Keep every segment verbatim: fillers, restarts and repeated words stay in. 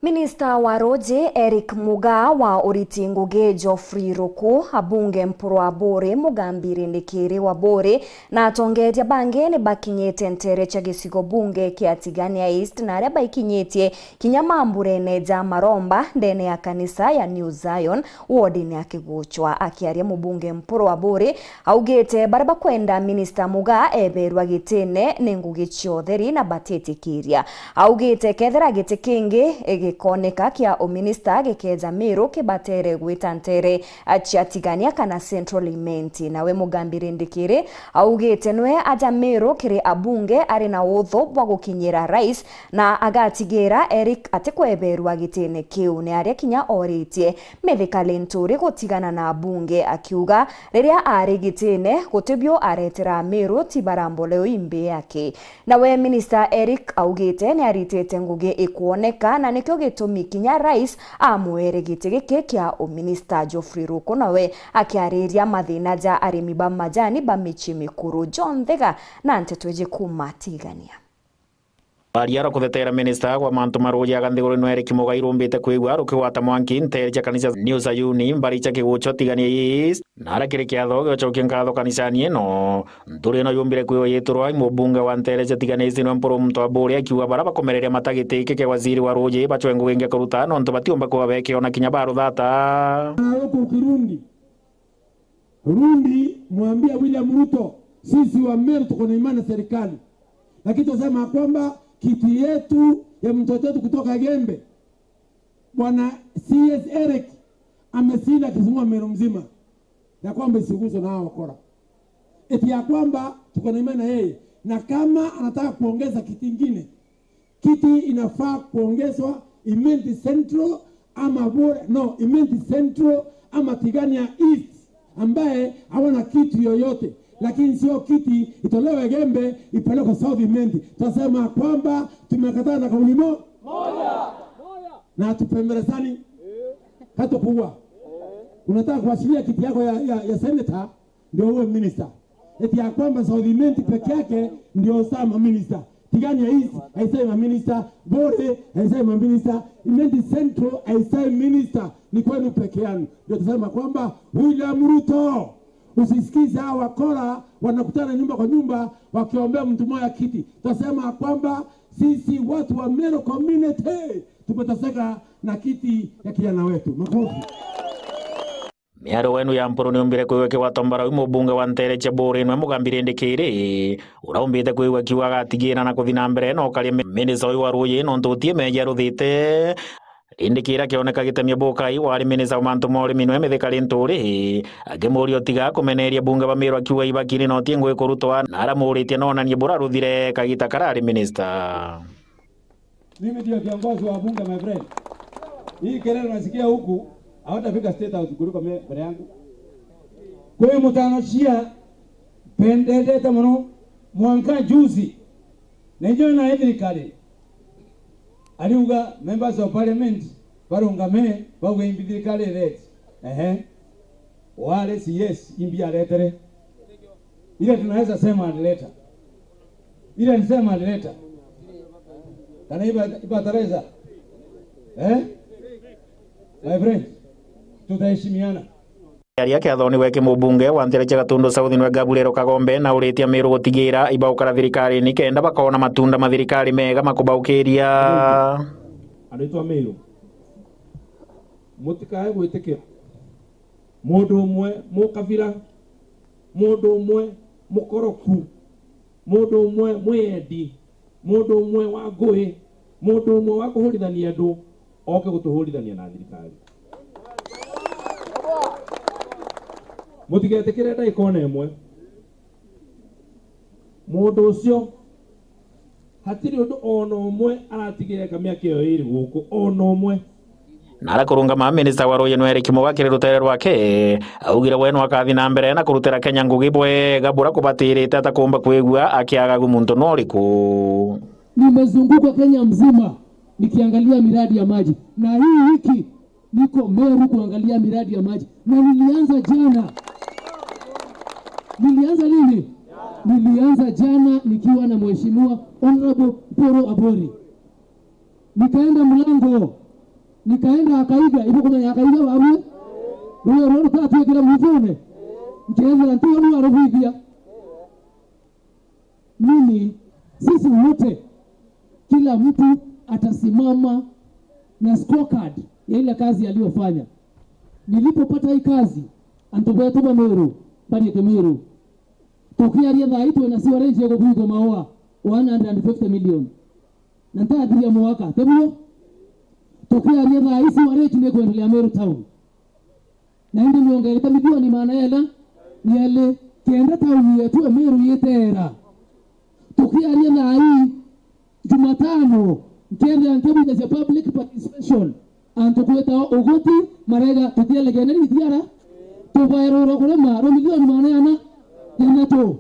Minista wa ruuji Eric Mugaa, wa uriti ngugi Geoffrey Ruku, abunge Mpuru Aburi, Mugambi Rindikiri wa Buri, na atongeeria bangi ni bakinyite nteere cia gicigo bunge kia Tigania East, na aria baikinyitie kinya mamburene ja Maromba, ndene ya kanisa ya New Zion, wodine ya Kiguchwa. Akiaria, mubunge Mpuru Aburi augite baria bakwenda minista Mugaa eberwa gitine ni ngugi cia utheri na batitikiria. Augite kethira giti kingi gikoneka kia uminista gikeja Miru, kibatere gwita nteere cia Tigania kana Central Imenti. Nawe Mugambi Rindikiri augite nwe aja Miru kiri abunge ari na uthu bwa gukinyira rais na agatigira Eric atikweberwa gitine kiu. Ni aria kinya oritie Mithika Linturi gutigana na abunge, akiuga riria ari gitine, guti bio aretera Miru, ti baramboleo imbi yake. Nawe minista Eric augite ni aritite ngugi ikwoneka na nikio gitumi kinya rais amwere giti giki kia uminista. Geoffrey Ruku nawe akiariria mathina ja arimi ba majani ba michii mikuru. John Thega na nteto iji kuuma Tigania. Aria arokutheteera minista wa mantu ma ruuji aga nthiguru ino Eric Mugai rumbite kwigua rukigwata mwanki nteere cia kanisa New Sayuni, mbari cia Kiguchwa, Tigania East, na aria kiri kiatho giocokia nkatho kanisani ino. Nthuri ino yumbire kwigua yiturwa i mubunge wa nteere cia Tigania East niwe Mpuru Muntu Aburi, akiuga baria bakomereria mata giti giki kia waziri wa ruuji bacwe ngugi ingi kuruta, nontu batiumba kuba bekiona kinya baruthata. Huku Kirundi, Rundi, mwambie William Ruto, sisi wa Meru tuko na imani na serikali. Lakini tunasema kwamba kiti yetu ya mtoto wetu kutoka Gembe, Bwana C S Eric, ameshinda akisumbua Meru mzima, ya kwamba isiguswe na hao wakora. Eti ya kwamba tuko na imani na yeye, na kama anataka kuongeza kiti ingine, kiti inafaa kuongezwa Imenti Central ama Bore, no, Imenti Central ama Tigania East, ambaye hawana kitu yoyote, lakini sio kiti itolewe Gembe ipelekwe South Imenti. Twasema kwamba tumekataa na kauli mo-, na hatupembelezani. Hatukuwa. Unataka kuachilia kiti yako ya, ya, ya senator ndio uwe minister. Eti ya kwamba South Imenti peke yake ndio usaa maminister. Tigania East haisai maminister, Bore haisai maminister, Imenti Central haisai minister, ni kwenu peke yenu. Ndio tusema kwamba William Ruto, usisikize hawa wakora wanakutana nyumba kwa nyumba wakiombea mtu mmoja kiti. Tusema kwamba sisi watu wa Meru community tumeteseka na kiti ya kijana wetu. Makofi. Miario wenu ya Mpuru niumbire kwigua kigwatwa mbarau i mubunge wa nteere cia Buri nwe Mugambi Rindikiri, uria umbite kwigua akiuga agatigira na kuthi na mbere na ukaria mi-, minista uyu wa ruuji nontu utie meeja aruthite. Rindikiri akioneka gitemia bukai wari minista wa mantu ma urimi nwe Mithika Linturi, akimuria utiga kumeneria bunge ba Meru akiuga ibakiri na utie ngugi kurutwa, na aramuritie nonanie bura ruthire kagita karari minista. Mimi ndio kiongozi wa bunge, my friend. Hii kelele unasikia huku, hawatafika State House kuliko me-, mbele yangu. Kwi mutano cia pendendete muno mwanka juzi. Na inyo na thirikari. Ariuga members of parliament barungame bauge imbi thirikari ireti. Ehe. Wale C S imbi aretere. Ile tunaweza sema alileta. Ile alisema alileta. Kana iba, iba Teresa. Eh? My friend, tutaheshimiana. Aria kiathoni gwe kimubunge wa nteere cia Gatundu South nwe Gabriel Kagombe na uritie Amiru gutigira ibaukara thirikari ni kenda bakona matunda ma thirikari mega makubaukiria. Aritwa Amiru, mutikae gwitikia mundu umwe mukabira, mundu umwe mukoroku, mundu umwe mwiyendi, mundu umwe wa ngui, mundu umwe wa kuhurithania andu, oke gutuhurithania na thirikari. Mutigetikire ndagika ona imwe. Mundu ucio hatiri undu ona umwe aratigire ka miaka iyo iri guku, ona umwe. Na arakurungama minista wa ruuji nwe Eric Mugaa kiri rutere rwake, augire we no akathi na mbere na kurutira Kenya ngugi bwega bura kubatirite atakumba kwigua akiagagu muntu no uriku. Nimezunguka Kenya mzima nikiangalia miradi ya maji, na hii wiki niko Meru kuangalia miradi ya maji, na nilianza jana. Nilianza lini? Nilianza jana nikiwa na Mheshimiwa Honorable Mpuru Aburi. Nikaenda Mlango, Nikaenda akaiga, ibukumenya akaiga babue. Ruo ruru rutatwikire mwithune. Nkethira ntiyo nu arubithia. Mimi, sisi wote, kila mtu atasimama na scorecard ya ile kazi aliyofanya. Nilipopata hii kazi, antu betu ba Meru, bari Kimiru, tukiaria thaa ii twina sewerage ya kubuithwa maua one hundred and fifty million. Na ntathiria mwaka, tibio? Tukiaria thaa ii sewerage ni kwendelea Meru town. Na indi miongerete milioni maana yela ni eli kenda tauni yetu ya Meru yiteera. Tukiaria thaa ii Jumatano, nkethira nkibwithagia public participation, antu kwita uguti marega tutielekene ni ithiara, tubaerurwa kurima rwa milioni maana yana yanatu.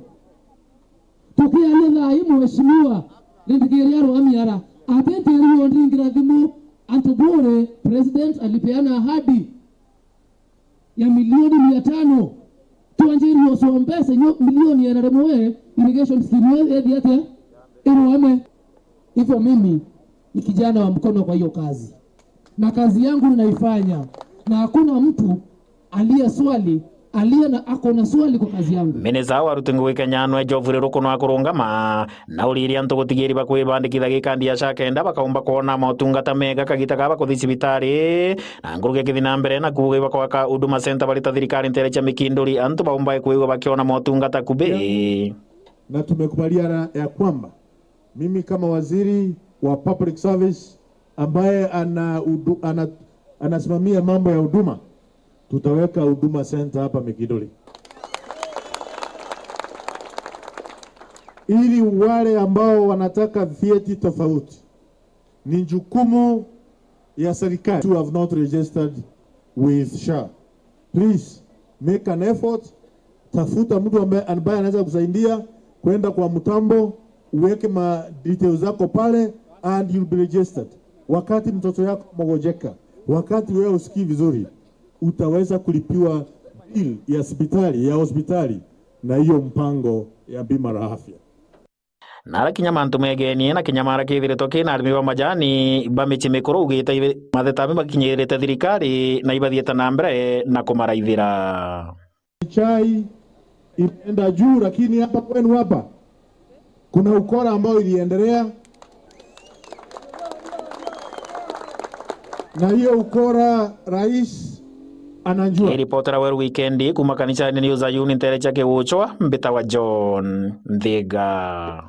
Tukiaria thaa ii mheshimiwa, rindikiria arugami ara, atete ariwo ndingira thimu, antu bure, president alipeana ahadi ya milioni mia tano. Twanjirie ucwa mbeca inyo milioni ena rimwe, irrigation scheme iyo yethi atia? Iruame. Hivyo mimi ni kijana wa mkono kwa hiyo kazi. Na kazi yangu ninaifanya. Na hakuna mtu aliye swali, aliye na, ako na swali kwa kazi yangu. Minista wa aruti ngugi Kenya Anne Geoffrey Ruku no akurungama na uriirie antu gutigiri bakwibandikitha gikandi ya SHA kenda bakaumba kwona motungata mega kagita kaba kuthi cibitari. Na nguruki ikithi na mbere na kuuga ibakwaka Huduma Center bari ta thirikari ntere cia Mikinduri, antu baumbae kwigua bakiona motungata kubi. Na tumekubaliana ya kwamba mimi kama waziri wa public service ambaye ana, ana, anasimamia mambo ya huduma, tutaweka Huduma Center hapa Mikinduri ili wale ambao wanataka vyeti tofauti, ni jukumu ya serikali. You have not registered with SHA, please make an effort, tafuta mtu ambaye, ambaye anaweza kusaidia kwenda kwa mtambo, uweke ma details zako pale and you'll be registered. Wakati mtoto yako amegojeka, wakati wewe usikii vizuri, utaweza kulipiwa bill ya hospitali, ya hospitali na hiyo mpango ya bima la afya. Nara kinya mantu megenie na kinyamara kithiritwe kina arimi ba majani ba mici mikuru ugite ibe-, matheta amwe bakinyirite thirikari na ibathiite na mbere na kumaraithira. Chai imeenda juu, lakini hapa kwenu hapa kuna ukora ambao iliendelea, na hiyo ukora rais anajua. Ni ripotera Weru Wikendi kuma kanisani ni Zayuni ntere cia Kiguchwa, mbitawa John Nthiga.